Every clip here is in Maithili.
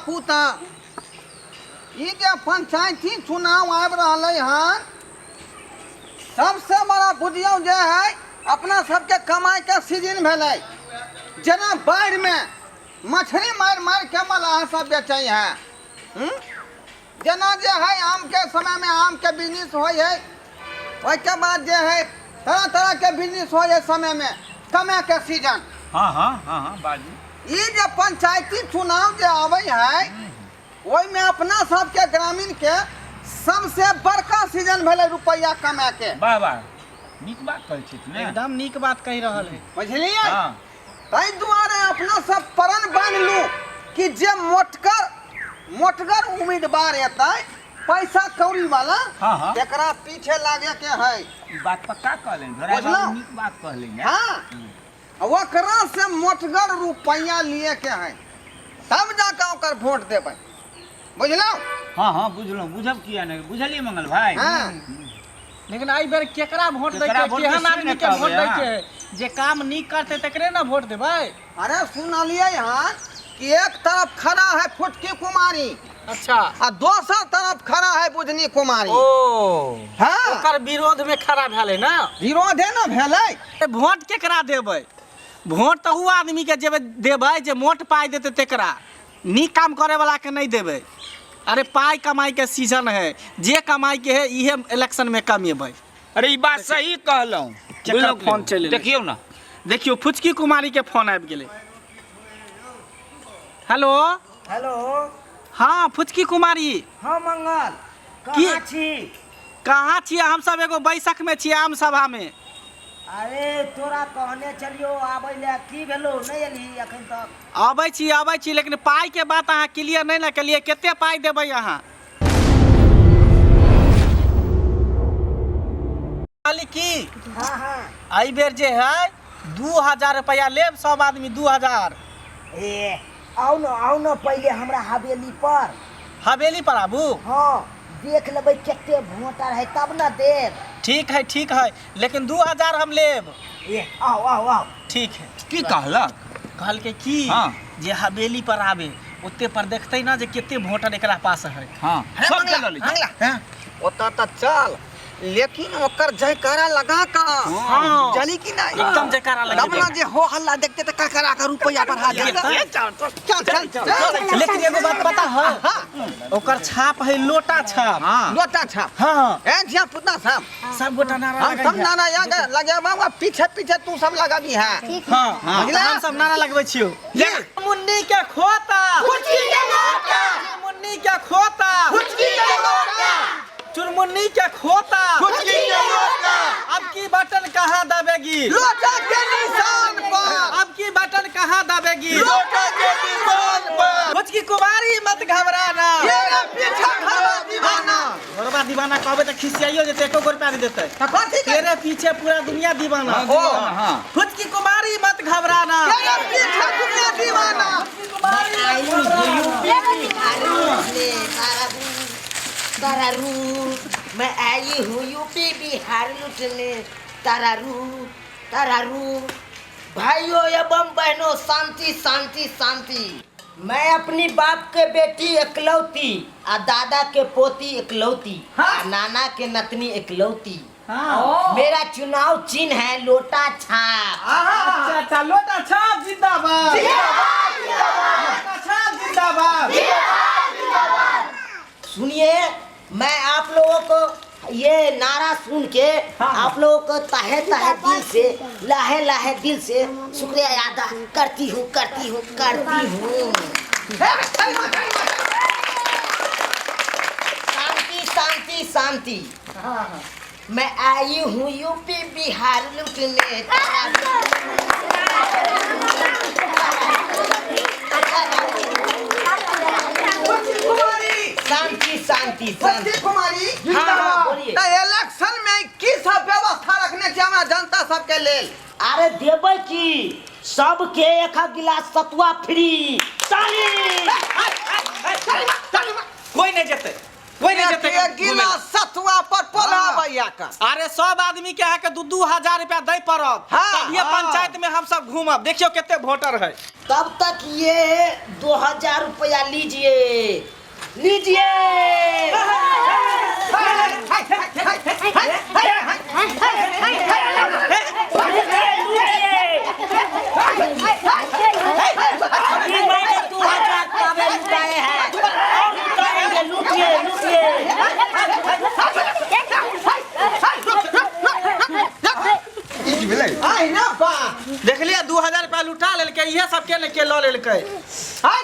पुता, ई जे पंचायती चुनाव आबि रहलै हन, सबसे बड़ा बुझियौ जे है अपना सबके कमाइके सीजन भेलै। जेना बाढ़िमे मछली मारि मारि के मलाह सब बेचै है, जेना जे है आमके समयमे आमके बिजनेस होइ है, ओहिके बाद जे है तरह तरहके बिजनेस होइ है समयमे कमाइके सीजन। हाँ हाँ हाँ हाँ बाजू। ई जे पंचायती चुनाव जे आबै है ओहिमे अपना सबके ग्रामीण के सबसे बड़का सीजन भेलै रुपैआ कमाए के। वाह वाह, नीक बात कहै छी ने। एकदम नीक बात कहि रहल है। बुझलियै? हाँ। ताहि दुआरे अपना सब प्रण बान्हलू कि जे मोटकर मोटगर उम्मीदवार एतै पैसा कौड़ी वाला, हाँ, हाँ। तेकरा पीछे लागे के है। ई बात पक्का कहलनि धोराई बाबू, बुझलहुँ? नीक बात कहलनि। हाँ, ओकरा से मोटगर रुपैआ लिए के है, तब जाके ओकर वोट देबै। बुझलहुँ? हाँ हाँ बुझलहुँ, बुझब किया नहि, बुझलियै मंगल भाई? हाँ। लेकिन एहि बेर केकरा वोट दै केकरा के, वोट केहन दै से आदमी ने के वोट कहबै दै के अहाँ। है? जे काम नीक करतै तकरे ने वोट देबै। अरे सुनलियै हन कि एक तरफ खड़ा है फुटकी कुमारी, अच्छा, आ दोसर तरफ खड़ा है बुझनी कुमारी। ओ हाँ, ओकर विरोध में खड़ा भेलै ना। विरोधे ने भेलै। ए, वोट केकरा देबै? वोट तऽ उ आदमी के जेबै देबै जे मोट पाइ देतै तेकरा, नीक काम करे वाला के नहीं देबै। अरे पाइ कमाई के सीजन है, जे कमाई के है इहे इलेक्शन में कमेबै। अरे ई बात सही कहलहुँ। केकर बुझलहुँ कि फोन नहि? चलि एलै? देखियौ ने। देखियौ फुचकी कुमारी के फोन आबि गेलै। हेलो। हेलो। हाँ फुचकी कुमारी। हाँ मंगल, की? कहाँ छी? कहाँ छियै? हम सब एगो बैसक में छियै, आम सभा में। अरे तोरा कहने चलियो आबै ले, की भेलो नहीं एलही अखन तक? अबै छी, अबै छी, लेकिन पाइ के बात अहाँ क्लियर नहीं ने केलियै। कते पाइ देबै अहाँ? कहली की हाँ हाँ। एहि बेर जे है 2000 रुपया लेब सब आदमी, 2000। ए आउ न, आउ न पहिले हमरा हवेली पर। हवेली पर आबू? हाँ, देख लेबै कते वोटर है तब न देब। ठीक है ठीक है, लेकिन 2000 हम लेब। ए आओ आओ आओ। ठीक है। की कहलक? कहलकै की हाँ। जे हवेली पर आबे ओते पर देखते ना जे कते वोटर एकरा पास है। हाँ, हे सब मंगला, के लऽ लै छी। मंगला, हैं? ओतऽ तऽ चल, लेकिन ओकर जयकारा लगा कऽ हाँ। चली कि नहीं? एकदम जयकारा तब ना लगेबै। जे हो हल्ला देखते तऽ ककरा के रुपैआ बढ़ा देतै। चल चल चल चल। लेकिन एगो बात पता है? ओकर छाप है लोटा छाप। हाँ। लोटा छाप। हाँ। ए धिया पुता सब। सब गोटा नारा हम सब लगैहे। नारा लगेबा, आ पीछे पीछे तू सब लगाबी है। हाँ। हाँ। बुझला? हम सब नारा लगबै छियौ। मुन्नी के खोता, फुचकी के लोटा, मुन्नी के खोता, फुचकी के लोटा, चुनमुन्नी के खोता, फुचकी के लोटा। अब की बटन कहाँ दबेगी? लोटा के निशान पर। अब की बटन कहाँ दबेगी? लोटा के निशान पर। फुचकी कुमारी मत घबराना, तेरा पीछा खड़ा दीवाना। घरवा दीवाना कहबे तऽ खिसियाइयो जेतै, एको गो रुपया नहीं देतै। तऽ कथी के? तेरे पीछे पूरा दुनिया दीवाना। हाँ, दीवाना, हाँ। फुचकी कुमारी मत घबराना, तेरे पीछे दुनिया दीवाना। तारा रू मैं आई हूँ यूपी बिहार लूटने, तारा रू तारा रू। भाइयों एवं बहनों, शांति शांति शांति। मैं अपनी बाप के बेटी एकलौती, आ दादा के पोती एकलौती, हाँ। आ नाना के नतनी एकलौती। हाँ। मेरा चुनाव चिन्ह है लोटा छाप। अच्छा अच्छा, लोटा छाप जिंदाबाद, लोटा छाप जिंदाबाद। सुनिए, मैं आप लोगों को ये नारा सुन के आप लोगों को तहे तहे दिल से, लाहे लाहे दिल से शुक्रिया अदा करती हूँ, करती हूँ, करती हूँ। शांति शांति शांति। मैं आई हूँ यूपी बिहार लूटने, शांति शांति शांति। कुमारी, हाँ, हाँ, बोलिए। तऽ इलेक्शन में की सब व्यवस्था रखने छी हमरा जनता सबके लेल? अरे देबै की, सबके एक एक गिलास सतुआ फ्री। ताली। कोई नहीं जेतै। कोई नहीं जेतै एक गिलास सतुआ पर पोलाबैया का। अरे सब आदमी के अहाँके 2-2 हजार रुपया दै पड़त, तभिए पंचायत में हम सब घूमब। देखियो कते वोटर है। तब तक ये 2000 रुपया लीजिए, लीजिए। अभी मैंने 2000 पावे लुटाए हैं और लुटाएंगे। लूटिए, लूटिए। ई की भेलै? आइ ना बा। देखलिए, 2000 रुपया लुटा लेलकै। इहे सब के ने के लऽ लेलकै। हाय,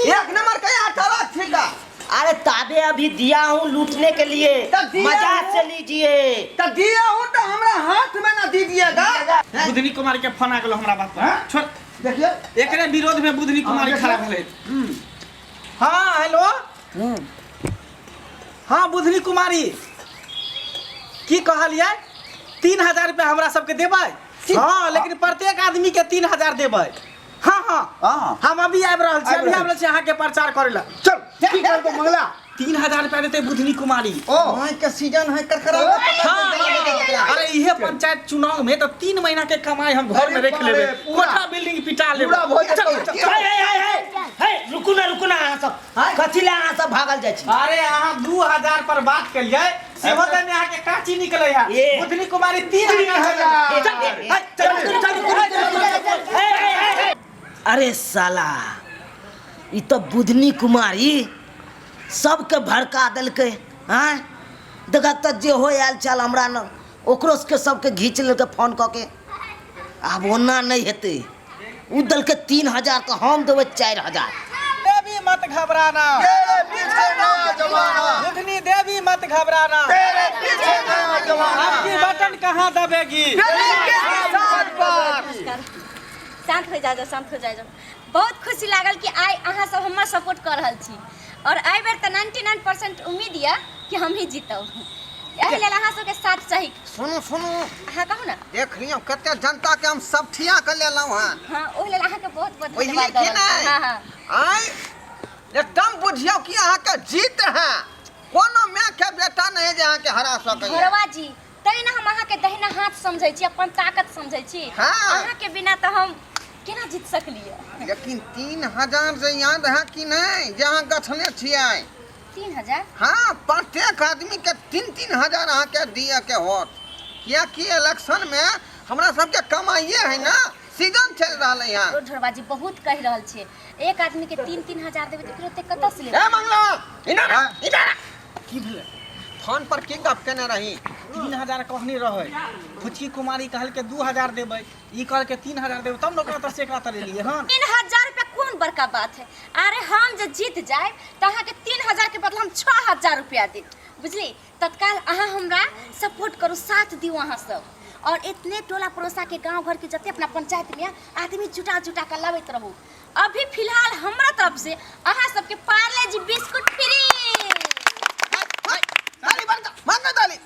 एक नंबर के अठारह ठीका। अरे ताबे अभी दिया हूँ लूटने के लिए। तब दिया मजा हूँ। से लीजिए। तो दिया हूँ तो हमरा हाथ में ना दीजिएगा। बुधनी कुमारी के फोन आ गेलो हमरा बात पर। छोड़। देखिए। एकरे विरोध में बुधनी कुमारी खड़ा भेलै। हाँ, हेलो। हाँ बुधनी कुमारी, की कहलियै? 3000 रुपया हमरा सबके देबै? हाँ, लेकिन प्रत्येक आदमी के 3000 देबै। हाँ हाँ हम अभी आबि रहल छी। आबि अभी रहल आबि रहल छी अहाँके प्रचार करै लए। चल, की करतो मंगला? 3000 रुपया देतै बुधनी कुमारी। ओ माइक के सीजन है, करकरा। हाँ, अरे इहे पंचायत चुनाव में तो 3 महीना के कमाई हम घर में अरे रख लेबै। बाप रे, पूरा। कोठा बिल्डिंग पिटा लेबै। पूरा भऽ जेतौ। चल, चल, चल। हे हे हे हे हे, रुकू ना, रुकू ना। अहाँ सब कथी ले अहाँ सब भागल जाइ छी? अरे अहाँ 2000 पर बात केलियै, सेहो तऽ में अहाँके काची निकलै है। ए। बुधनी कुमारी 3000। 3000। चल, हे, चल, चल, चल, चल, चल। हे, हे, हे, हे। अरे साला, ई तऽ बुधनी कुमारी सबके भड़का देलकै। आँय, देखा तऽ, जे हो आयल छल हमरा न, ओकरो सबके सबके घीच लेलकै फोन कऽ के। आब ओना नहि हेतै। ओ देलकै 3000 तऽ हम देबै 4000। देवी मत घबराना। तेरे पीछे नया जमाना। बुधनी देवी मत घबराना। तेरे पीछे नया जमाना। आपकी बटन कहाँ दबेगी? नमस्कार। शांत हो जाओ, शांत हो जाओ। बहुत खुशी लागल कि आइ अहाँ सब हमर सपोर्ट कऽ रहल छी और एहि बेर तऽ 99% उम्मीद यऽ कि हम ही जीतब। एहि लेल अहाँ सबके साथ चाही। सुनू, सुनू। अहाँ कहू ने। देख लियौ कते जनता के हम सब ठिया के लेलहुँ हँ। हाँ, ओहि लेल अहाँके बहुत बहुत बुझलियै धन्यवाद कि दऽ रहल छी। नहि? हाँ हाँ आइ एकदम बुझियौ कि अहाँके जीत है। कोनो माय के बेटा नहि है जे अहाँके हरा सकैए। घोरवा जी, तै ने हम अहाँके दहिना हाथ समझै छी, अपन ताकत समझै छी। अहाँके बिना तऽ हम केना जीत सकलियै? लेकिन 3000 जे याद है कि नहि जे अहाँ गछने छियै? 3000? हाँ, प्रत्येक आदमी के 3-3 हजार अहाँके दिए के होत, कियाकि इलेक्शन में हमरा सबके कमाइए है ना, सीजन चलि रहल है यहाँ। ओ ढोरबा जी, बहुत कहि रहल छियै। एक आदमी के 3-3 हजार देबै तऽ फेर ओते कतऽ से लेबै? ए मंगला, इधर आ, इधर आ। की भेलै? फोन पर की गप केने रही? 3000 कहने रहै। फुचकी कुमारी कहलकै 2000 देबै, ई कहलकै 3000 देबै, तब ने ओकरा तर से एकरा तर एलियै हन। 3000 रुपया कोन बड़का बात है? अरे हम जे जीत जाए तऽ अहाँके 3000 के बदला हम 6000 रुपया देब, बुझली? तत्काल अहाँ हमरा सपोर्ट करू, साथ दियौ अहाँ सब और इतने टोला पड़ोसा के, गांव घर के जते अपना पंचायत में आदमी जुटा जुटा कर लाबैत रहू। अभी फिलहाल हमरा तरफ से अहाँ सबके पार्ले जी बिस्कुट फ्री। ताली बंद, मांगो ताली।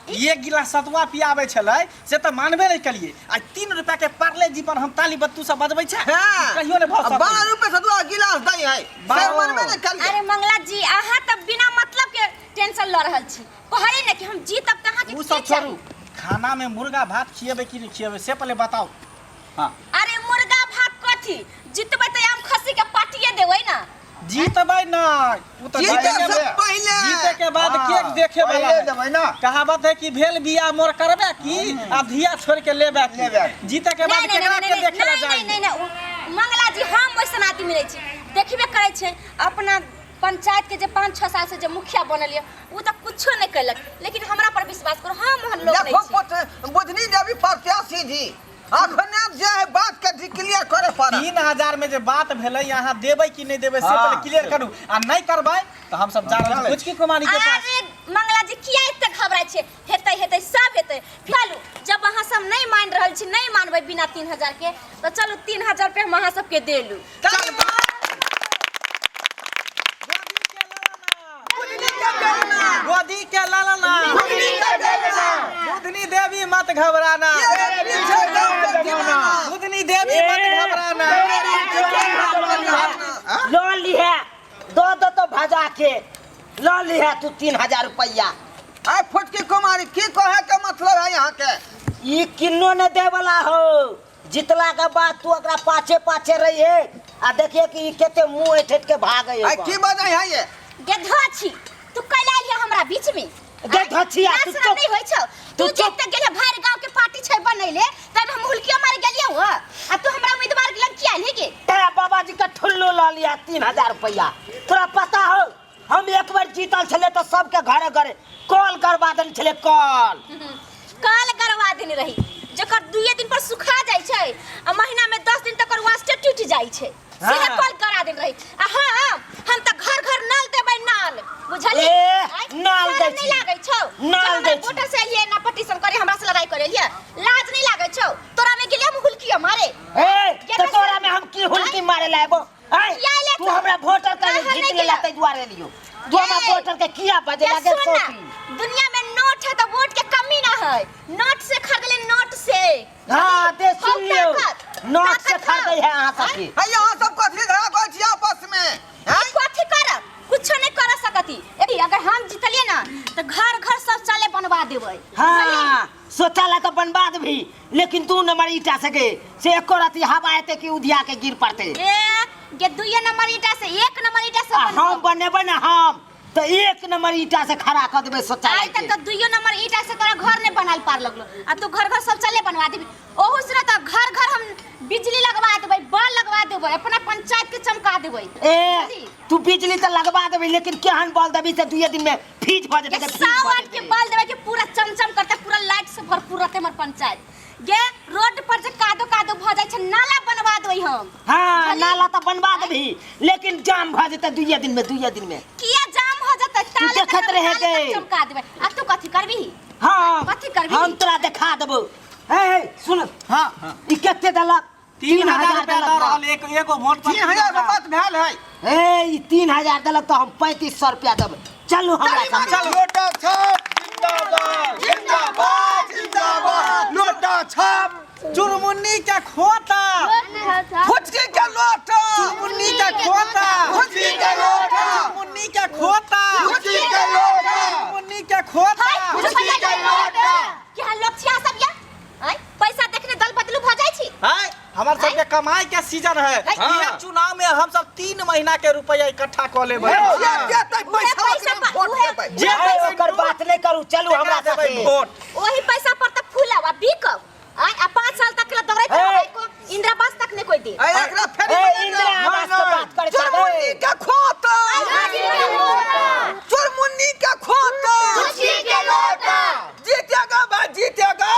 एक गिलास सतुआ पियाबै छलै से तऽ मानबे नहि केलियै। आ 3 रुपया के पार्ले जी पर हम ताली बत्तू सब बजबै छै। कहियो नहि भऽ सकै। 12 रुपए सतुआ गिलास दै है से मनबे नहि करियै। अरे मंगला जी, अहाँ तऽ बिना मतलब के टेंशन लऽ रहल छी। कहली ने कि हम जीतब तऽ अहाँके ओ की सब चाही? छोड़ू, खाना में मुर्गा भात खिएबै कि नहि खिएबै से पहिले बताउ। हाँ। अरे मुर्गा भात कथी, जीतबै तऽ आम खस्सी के पाटिए देबै ना। जीतबै नहि, ओ तऽ जीते जीते से पहिले। जीते के बाद केक देखे वाला पहिले है। देबै ना। कहावत है कि भेल बिया मोर करबे की आ धिया छोड़ के लेबे की। लेबे की। जीते के बाद नहीं नहीं केकरा नहीं के नहीं देखे ला नहीं जाई? नहीं नहीं नहीं, मंगला जी, हम वैसन आदमी नहीं छी। देखबे करै छै अपना पंचायत के जे 5-6 साल से जे मुखिया बनल ये, उ तऽ कुछो नहीं कैलक, लेकिन हमरा पर विश्वास करू, हम ओहन लोग देखो नहीं छी। बुधनी देवी प्रत्याशी जी, अखने जे है बात के क्लियर करे पड़त। 3000 में जे बात भेलै, अहाँ देबै कि नहि देबै से पहिले क्लियर करू। आ नहि करबै तऽ हम सब जा रहल छी फुचकी कुमारी के पास। अरे मंगला जी, किया एते घबराइ छियै? हेतै, हेतै, सब हेतै। चलू, जब अहाँ सब नहीं मान रहल छी, नहीं मानबै बिना 3000 के, तऽ चलू, 3000 रुपया हम अहाँ सबके देलू। चल। गोदी के ललना। बुधनी के बेलना। बुधनी देवी मत घबराना। तेरे पीछे गाँव के दीवाना। बुधनी देवी मत घबराना। लऽ लिहे, दऽ दो तो भजा के। ल लिहे तू 3000 रुपया। आय फुटकी कुमारी की कहे के मतलब है यहाँ के? ई किन्नो न दे वाला हो, जितला के बाद तू ओकरा पाछे पाछे रहिए आ देखिए कि ई केते मुंह ऐठेट के भागे। आय की बजै है ये? गधा छी तू, कैला लिया हमरा बीच में? गधा छी आ तू लाज शरम चुप। नहीं होय छौ? तू तू चुप। जीत गेले, भरि गांव के पार्टी छै बनैले, तब हम हुलकियो मारे गेलियो हो आ तू हमरा उम्मीदवार के लग किया ले गे? तेरा बाबा जी का ठुल्लो ल लिया 3000 रुपया। तोरा पता हो हम एक बार जीतल छले तो सबके घरे घरे कॉल करवा देने छले, कॉल। काल करवा देने रही जकर दुइये दिन पर सुखा जाइ छै आ महीना में 10 दिन तक वास्ते टूट जाइ छै, हाँ। सीधा कॉल करा देने रही। आ हाँ, हम त घर घर नल देबै, नल, बुझली? ए, आँय? नल शरम दै नहीं छी। लागै छौ? नल जब हमरा दै छी। वोटर से एलियै ना पटिशन करे, हमरा से लड़ाई करे लियै, लाज नहीं लागै छौ तोरा? में गेलियै हम हुलकियो मारे? ए, ये तो बस- तोरा में हम की हुलकी मारे लाएबो? आय, किया एले तू तो? हमरा वोटर के कहाँ जीत नहीं लेला गेला? तै दुआरे लियो। तू हमरा ए, वोटर के किया बजे ये लागे सुन ना, सोची? दुनिया में नोट है तो वोट के कमी ना है, नोट से खरीदले, नोट से। हाँ, ते खूब सुन लियो, ताकत, नोट से ताकत खरीदै हौ। है अहाँ सबके। है यहाँ सब कथी झगड़ा करै छी आपस में? आँय? कथी करब? कुछो नहीं कर सकती। ए, अगर हम जीतलिए ना तो घर घर शौचालय बनवा देबै। हाँ, शौचालय तो बनवा देबही, लेकिन 2 नंबर ईटा से के से एको रति हवा एते कि उधिया के गिर पड़ते। ए गे, दुइये नंबर ईटा से, 1 नंबर ईटा से आ हम बनबौ। बनेबै ना हम तो 1 नंबर ईटा से खड़ा कर देबै शौचालय आइ तक के। तो दुइयो नंबर ईटा से तोरा घर नहीं बनाल पार लगलो आ तू घर घर शौचालय बनवा देबी। ओहू से ना तो घर घर हम बिजली लगवा देबै, बल्ब लगवा देबै, अपना पंचायत के चमका देबै। ए, बुझली? तू बिजली तो लगवा देबी, लेकिन केहन बल्ब देबी से दुइये दिन में फ्यूज भऽ जेतै? ये फ्यूज 100 भऽ वाट के जेतै। बल्ब देबै कि पूरा चमचम करते, पूरा लाइट से भरपूर रहते हमर पंचायत। गे, रोड पर जे कादो कादो भऽ जाइ छै, नाला बनवा देबै हम। हाँ, बुझली? नाला तो बनवा देबी, लेकिन जाम भऽ जेतै दुइये दिन में, दुइये दिन में। किया जाम हो जेतै? ताले तक देखैत हम रहे ताले तक गे। चमका देबै। आ तू कथी करबिही? हाँ। कथी करबिही? हम तोरा देखा देबौ। ए, सुन। हाँ। ई कते देलक? 3000 रुपया दऽ देलक। रहल एक एगो वोट पर। 3000 रुपया तऽ भेल है। ए, ई 3000 देलक तो हम 3500 रुपया देबै। चलू हमरा संगे। चलू। लोटा छाप जिंदाबाद, जिंदाबाद, जिंदाबाद, लोटा छाप। चुनमुन्नी के खोता, फुटकी के लोटा, चुनमुन्नी के खोता, फुटकी के लोटा, चुनमुन्नी के खोता, फुटकी के लोटा, चुनमुन्नी के खोता। हाय, फुटकी के लोटा। कि हम लोग छिया सब या आय पैसा देखने दल बदलू भ जाइ छी। हाय, हमर सबके कमाई के सीजन है। हाँ। इहे चुनाव में हम सब 3 महीना के रुपया इकट्ठा कऽ लेबै। जे देतै पैसा उहे ओकरे पैसा पर- वोट उहे- देबै। जे ए, देबै ओकर बात नहि करू, चलू हमरा तेकरा देबै साथे। वोट। ओही पैसा पर त फूलब आ बिकब। आय, आ 5 साल तक ला दौड़ैत ए। रहबै, को इंदिरा आवास तक नहीं कोई दे। आय, एकरा फेर ए, इंदिरा आवास के बात करै चुरमुन्नी छै। के खोता, चुरमुन्नी के खोता, फुटकी के लोटा। जीतेगा बा, जीतेगा।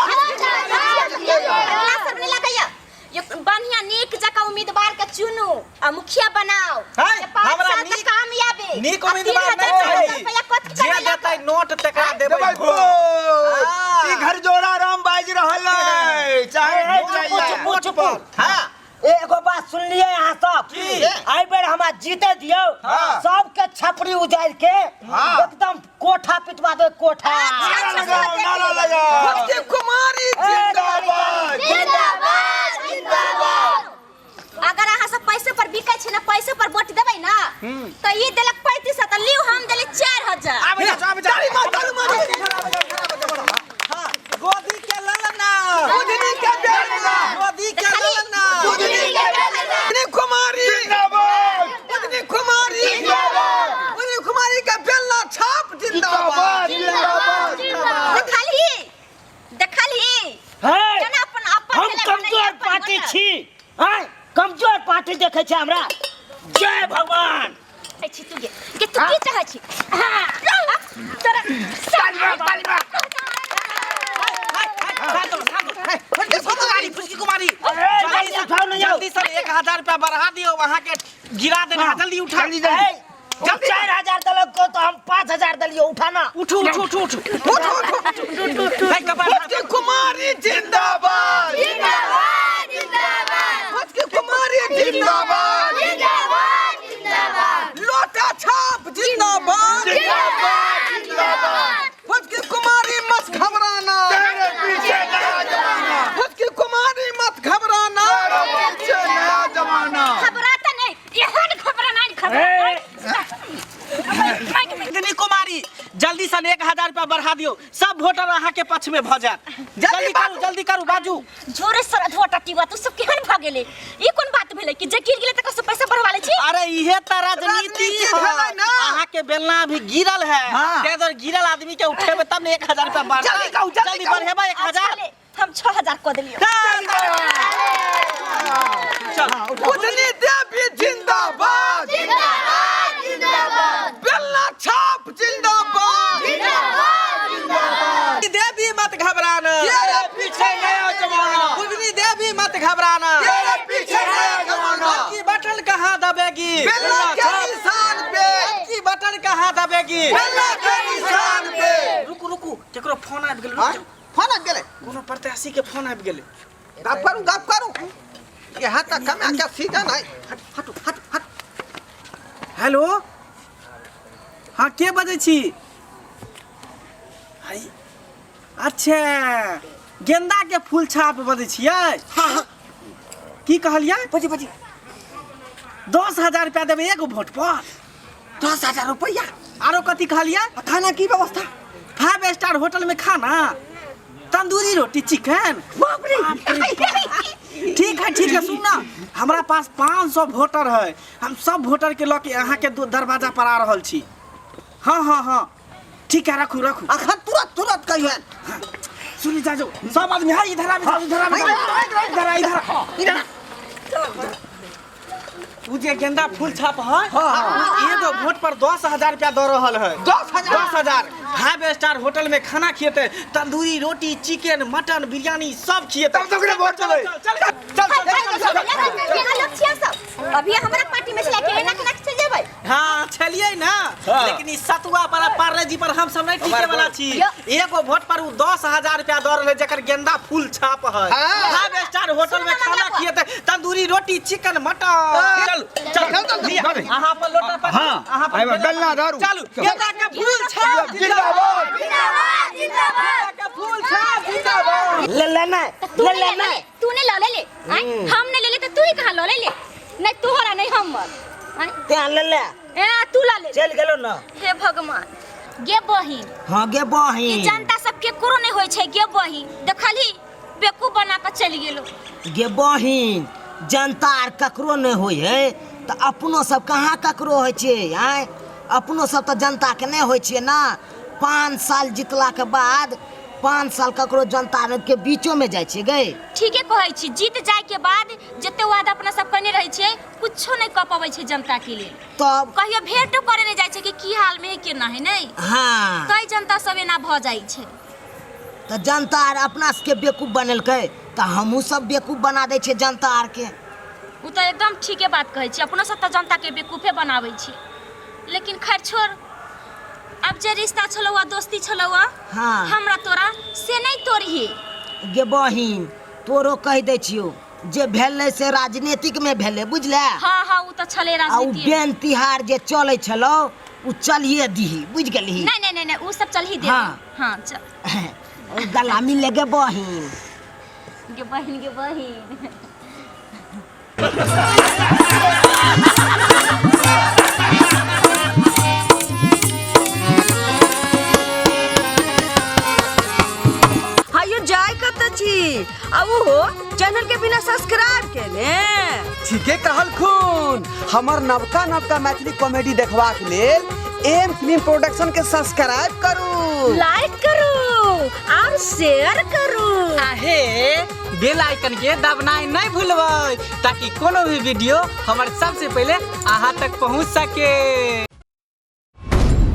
अगला सब नहीं लगैया। ये बढ़िया नीक जकाँ उम्मीदवार के चुनू आ मुखिया बनाओ। है, ये 5 हमरा साल तक नीक- कामयाबी। नीक आ उम्मीदवार 3000 नहीं 4000 चाही। रुपया कथी जे करबै लऽ देतै कऽ? नोट तेकरा देबै देबै वोट। वोट। हाँ। ई घर जोड़ा राम बाजि रहल है, चाहे ए, वोट चुपू, जाइए। चुपू, चुपू। हाँ। एगो बात सुनलिए अहाँ सब? की? एहि बेर हमरा जीते दियौ, हाँ। सबके छपरी उजाड़ि के हाँ। एकदम कोठा पिटवा देबै, कोठा। नारा लगाओ, नारा लगाओ। फुटकी कुमारी ए, जिंदाबाद, जिंदाबाद, जिंदाबाद। अगर अहाँ सब पैसे पर बिकै छी ना, पैसे पर वोट देबै ना, तऽ ई देलक 3500 तऽ लिउ, हम देली 4000। आबै जाउ, आबै जाउ। ताली मार, ताली मार। हाँ, गोदी के ललना, बुधनी के बेलना, गोदी के ललना, बुधनी के बुधनी कुमारी, जिंदाबाद, बुधनी कुमारी, जिंदाबाद, बुधनी कुमारी के बेलना छाप जिंदाबाद। जिंदाबाद, जिंदाबाद। देखलही, देखलही हे, केना अपन अपन हम छलै कमजोर बनैया अपन पार्टी वोटर। छी। आँय, कमजोर पार्टी देखै छै हमरा? जय भगवान। चाहै छी तू गे? गे, तू की चाहै छी? हाँ, तोरा फुसकी कुमारी, फुसकी कुमारी, ए, जल्दी जल्दी उठाउ ने यौ। जल्दी से 1000 रुपया बढ़ा दियौ, अहाँके गिरा देने। हाँ। जल्दी उठा। जल्दी, जल्दी। ए, हम 4000 देलक को तो हम 5000 देलियो, उठाना। उठू, उठू, उठू, उठू। उठ, उठ, उठ। भाई, कपार। फुटकी कुमारी जिंदाबाद, फुटकी कुमारी जिंदाबाद, लोटा छाप जिंदाबाद, जिंदाबाद, जिंदाबाद। फुटकी कुमारी मत घबराना, तेरे पीछे नया जमाना, फुटकी कुमारी मत घबराना, तेरे पीछे नया जमाना। घबराता नहीं, एहन घबराना नहीं, घबराना। बुधनी जल्दी सन 1000 रुपया बढ़ा दियो, सब वोटर अहाँ के पक्ष में भ जात। जल्दी करू, जल्दी करू बाजू। जोरे सर अधवा टटीवा तू सब केहन भ गेले? ई कोन बात भेलै कि जे गिर गेलै तकर से पैसा बढ़वा लै छी? अरे इहे त राजनीति भेलै ना। अहाँ के बेलना अभी गिरल है, हाँ। ते गिरल आदमी के उठेबे तब ने 1000 रुपया बढ़तै। जल्दी कहू, जल्दी कहू। बढ़ेबै 1000। अच्छा, हम 6000 क देलियो। चल बुझनी देवी जिंदाबाद, जिंदाबाद जिंदाबाद, बेलना छाप जिंदाबाद, जिंदाबाद जिंदाबाद। देवी मत घबराना, तेरे पीछे नया जमाना, बुझनी देवी मत घबराना, तेरे पीछे नया जमाना। अब की बटन कहाँ दबेगी? बेलना के निशान पे, अब की बटन कहाँ दबेगी? बेलना के निशान पे। रुकू रुकू, केकरो फोन आबि गेल। हाँ? फोन आबि गेलै? कोनो प्रत्याशी के फोन आबि गेलै। गप करू, गप करू, यहाँ तक कमा के सीजन है। हट हट हट हट। हेलो, हाँ के बजै छी? अच्छा, गेंदा के फूल छाप बजै छियै? हाँ। की कहलियै? बजी बजी। 10,000 रुपया देबै एगो वोट पर। 10,000 रुपया? आरो कथी कहलियै? खाना की व्यवस्था? 5 स्टार होटल में खाना, तंदूरी रोटी, चिकन। बाप रे। ठीक है ठीक है, सुन ना, हमरा पास 500 वोटर है, हम सब वोटर के लऽ के अहाँ के दरवाजा पर आ रहल छी। हाँ हाँ हाँ ठीक है, रखू रखू। अखन तुरंत तुरंत कहियन। सुनी जा जाओ सब आदमी, हाँ इधर आबि जाओ, इधर आबि जाओ, इधर आ, इधर आ, इधर। उ जे गेंदा फूल छाप है, एगो वोट पर 10,000 रुपया दऽ रहल है। 10,000? 10,000। 5 स्टार होटल में खाना खिएते, तंदूरी रोटी, चिकन, मटन, बिरयानी सब खिएते। तब तो ओकरे वोट देबै। चल चल चल चल चल। अभी हमरा पार्टी में छलै के एना केना चल जेबै? हाँ छलियै ना, लेकिन ई सतुआ पर पार्ले जी पर हम सब नहीं टिके वाला छी। एगो वोट पर उ 10,000 रुपया दऽ रहल है, जकर गेंदा फूल छाप है। 5 स्टार होटल में खाना खिएते, तंदूरी रोटी, चिकन, मटन। चल चल चल, अहाँ पर लोटा पर, अहाँ पर बेलना दारू। चलू, गेंदा के फूल छाप जिंदाबाद, जिंदाबाद जिंदाबाद, के फूल छाप जिंदाबाद। ले लेना, तू ले ले लेना। तू ने ल ले ले, हम ने ले ले त तू ही कहां ल ले ले? नहीं तू होला नहीं हमर। ते ले ले, ए तू ल ले। चल गेलो ना। हे भगवान, गे बहिन। हाँ गे बहिन, ई जनता सब केकरो नहीं होय छै। गे बहिन देखलही बेवकूफ बना के चलि गेलो। गे बहिन, जनता आर ककरो नहीं होय है त अपनो सब कहाँ ककरो होय छै? आँय अपनो सब त जनता के नहीं होय छै ना। 5 साल जीतला के बाद 5 साल ककरो जनता के बीचो में जाइ छै गे। ठीके कहै छी, जीत जाय के बाद जते वादा अपना सब कने रहै छै कुछो नहीं क पबै छै जनता के लेल। तब कहियो भेंटो करे नहीं जाइ छै कि की हाल में है केना है नहीं। हाँ तै जनता सब एना भ जाइ छै। त जनता आर अपना सबके बेवकूफ बनेलकै त हमहूँ सब बेवकूफ बना दै छियै जनता आर के। उ त एकदम ठीके बात कहै छी, अपनो सब त जनता के बेवकूफे बनाबै छी। लेकिन खैर छोड़, अब जे रिश्ता छलौ आ दोस्ती छलौ आ, हाँ। हमरा तोरा से नहीं तोड़ही। गे बहिन, तोरो कहि दै छियौ जे भेलै से राजनीतिक में भेलै, बुझले? हाँ हाँ उ त छलै आ उ राजनीति। बेन तिहार जे चलै छलौ उ चलिए दीही, बुझ गेलही? नहीं नहीं नहीं नहीं, उ सब चलही दे। हाँ। हाँ चल। गला मिल गे बहिन। गे बहिन, गे बहिन। हायो जाय कत छी आ उहो चैनल के बिना सब्सक्राइब केने? ठीके कहलखुन, हमर नवका नवका मैथिली कॉमेडी देखबाक लेल एम फिल्म प्रोडक्शन के सब्सक्राइब करू, लाइक करू और शेयर करू। आहे बेल आइकन के दबनाई नहीं भूलबै, ताकि कोनो भी वीडियो हमर सबसे पहले अहाँ तक पहुँच सके।